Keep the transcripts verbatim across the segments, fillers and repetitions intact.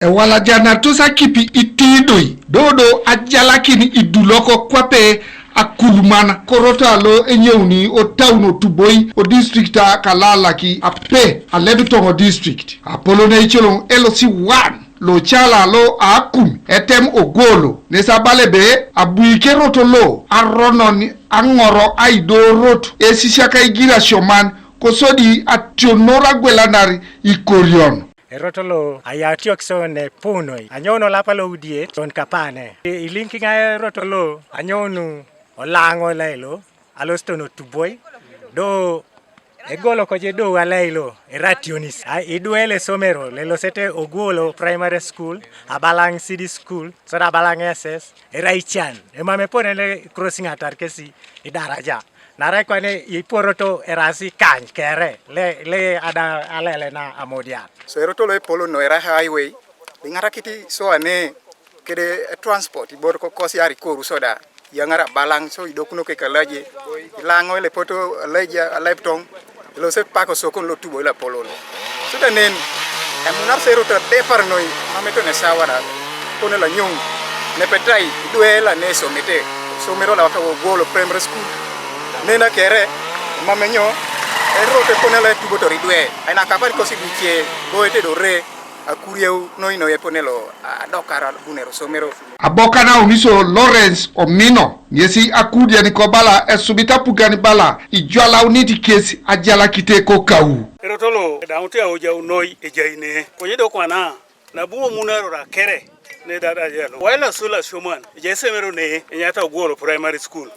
Ewalajanatos akipi itiidoi, dodo ajalakin iduloko kwape akuluman korota lo enyouni otaun otuboi odistrikta kalalaki ape alebitong odistrikt apolon eicholong elosi wan. Lochala lo aakum etem ogolo nes abala ebe abuike roto lo aronon aŋoro aidoorot esisiak aigira sioman kosodi ationor agwelanar ikorion. Erot lo ayatiokisio nepunoi anyoun olapa loudiet ton kapane. Iliŋ kiŋa erot lo anyoun olaŋo lailo alosit notuboi do egolo koje do alailo erationis. Idwe lesomero lelosete oguolo primary school, abalaŋ seed school sod abalaŋ S S era ican emam epone le crossing atar kesi idaraja. Narai kwane iporoto erasi kany kere le, le ada alele na amudian. So eroto lo epolo no era highway, iŋarakiti so ane kede transport ibor kokosi arikoru soda. Yaŋar abalaŋ so idokuno kekalaje, ilaŋo elepoto alaje alebtoŋ, elose pak osokon lotubo ilapolon. Soda nen emunar so eroto adepar noi mameton esawara. Kone lanyuŋ nepetai idwe lane esomete, somero lawaka wogolo primary school. Nena kere mamenyo erote kone la tubotor idwe aina kapar kosi duce boete dore akurieu noi noi epone lo adokar bunero somero. Abokana uniso Lawrence Omino ŋesi akudiani kobala esubit apugan bala ijwalaunit kes ajalakite kokau. Erotolo edaunti aujau noi ejai ne konye do kwana. Nabu omunarora kere ne dada jelo waila sula sioman eja esemero ne enyata oguolo primary school.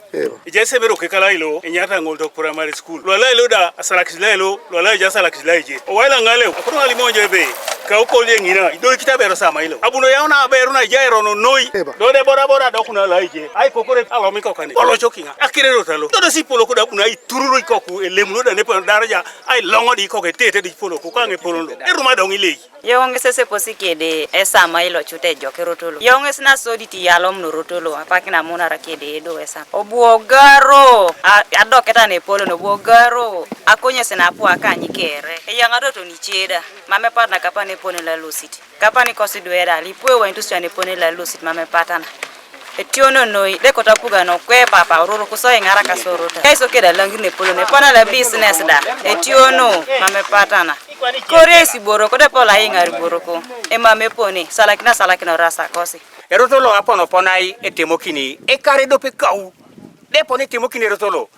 Eja esemero kekala ilo enyata ŋoltok primary school lwala ilo da asalakis la ilo lwala eja asalakis la eje owaila ŋaleu akoto ŋalimonjo ebe. Kaukol yeŋina idol kitabero sama ilo abuno yauna aberu na eja erono noi. Dode borabora dokuna la eje aikokore alomikokani olocokiŋa akererotalo dodo sipolokuda abuna itururu ikoku elemuno da nepo daraja ailoŋodi ikoku etete dipoloku kaŋ epolondo eruma doŋ ilei. Yoŋes eseposi kede esama ilocut ejok erotolo. Yoŋes nasodit yalom norotolo apak namunara kede edo esama. Obuogaro adoketa nepolon obuogaro akonyes napu akany kere. Eyaŋadoto niceda mam epat nakapa nepone lalosit. Kapa nikosi dueda lipwe wanyitusia nepone lalosit mam epatana. Etiono noi dekot apuga nokwe papa ororo kuso iŋaraka sorota kaiso keda laŋir nepolon epana la business da. Etiono mam epatana. Kori esiboro kodepo laiŋar iboroko emam epone salakina salakina orasa kosi. Erot lo aponoponai etemokini ekar edope kau depon etemokini erot lo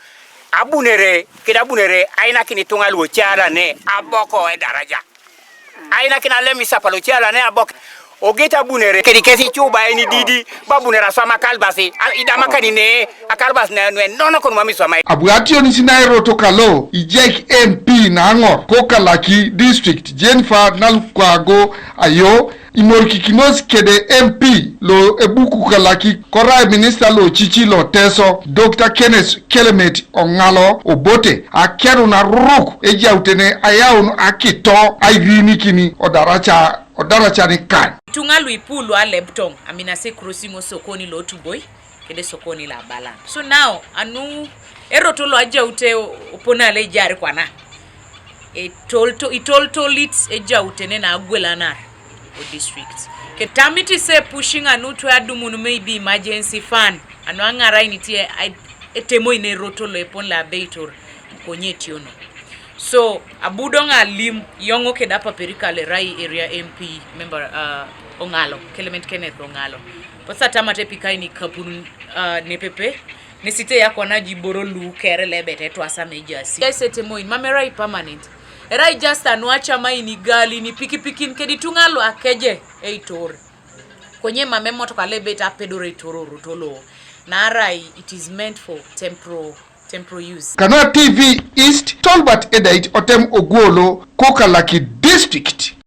abunere kede abunere ainakin ituŋa luocaara ne aboko edaraja. Ainakin alem isapa luocaara ne abok. Ogete abunere kedi kesi cuba enididi babunere aswam akalbasi idamakani ne akalbas nuenonokon mam iswamai. Abu ationis naeroto kalo ijek M P naŋor kokalaki district Jennifer Nalukwago ayo imorikikinos kede M P lo ebuku kalaki korai minista lo cici lo Teso Dr. Kenneth Kelemet Oŋalo Obote akeru naruruk ejautene ayaun akito airinikini odaraca odaraca nikany. Ituŋa luipu lualebtoŋ aminasi crossing osokoni lotuboi kede sokoni labalaŋ. So now anu eroto loajaute opona lejar kwana etolto itoltolit ejautene nagwelanar o district. Ketamit ise pushing anu twe adumun maybe emergency fund anu aŋarainit etemoin eroto loepon labeitor konye etiono. So abu doŋ alim yoŋo keda paperikal erai area M P member uh, Oŋalo Clement Kenneth Oŋalo. Pasa tamate pikai ni kapun uh, nepepe nesite yakwana jiboro lu kere lebet etwasa mejasi. Yes etemoin mamerai permanent. Erai just anu acamai ni gali ni pikipikin kedi tuŋa lu akeje eitor. Konye mame motoka lebet apedore eitor orotolo. Narai it is meant for temporal temporal use. Kanu TV East Tolbert Edait otem ogwolo kokalaki district.